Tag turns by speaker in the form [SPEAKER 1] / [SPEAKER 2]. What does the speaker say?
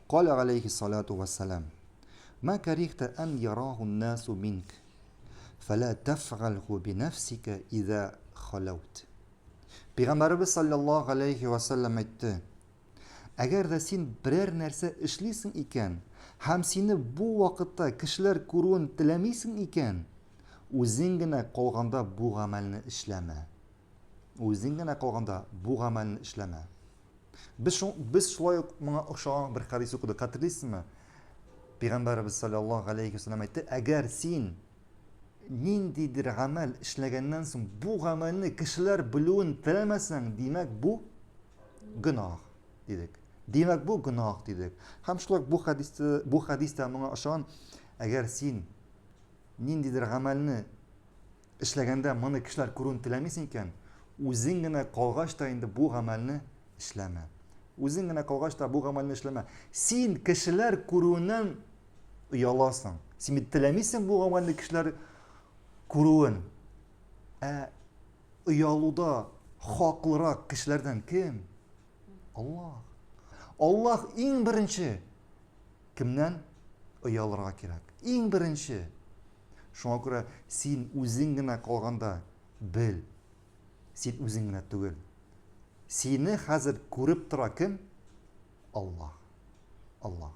[SPEAKER 1] Каля галәйһи салату вәссәлам, Ма карихта ан яраху н-насу минк, фәлә тәфгалху бинәфсика иза халәүт. Пәйгамбәребез саллаллаһу галәйһи вә сәлләм әйтте, Әгәр дә син берәр нәрсә эшлисең икән һәм сине бу вакытта кешеләр күрүен теләмисең икән, үзең генә калганда бу гамәлне эшләмә. Үзең генә калганда бу гамәлне эшләмә. Без, шул, без шулай ук моңа охшаган бер хәдис укыдык. Хәтерлисезме? Пәйгамбәребез саллаллаһу галәйһи вәсәлләм әйтте, әгәр син ниндидер гамәл эшләгәннән соң бу гамәлне кешеләр белүен теләмәсәң, димәк бу гөнаһ дидек. Димәк бу гөнаһ дидек. Һәм шулай ук бу хәдистә, бу хәдистә моңа охшаган, әгәр син ниндидер гамәлне Эшләгәндә моны кешеләр күрүен теләмисең икән, үзең генә калгач та инде бу гамәлне эшләмә. Үзең генә калгач та бу гамәлне эшләмә. Син кешеләр күрүеннән ояласың. Син бит теләмисең бу гамәлне кешеләр күрүен. Ә оялуда хаклырак кешеләрдән кем? Аллаһ. Аллаһ иң беренче кемнән оялырга кирәк? Иң беренче. Шуңа күрә син үзең генә калганда бел, син үзең генә түгел. Сине хәзер күреп тора кем? Аллаһ. Аллаһ.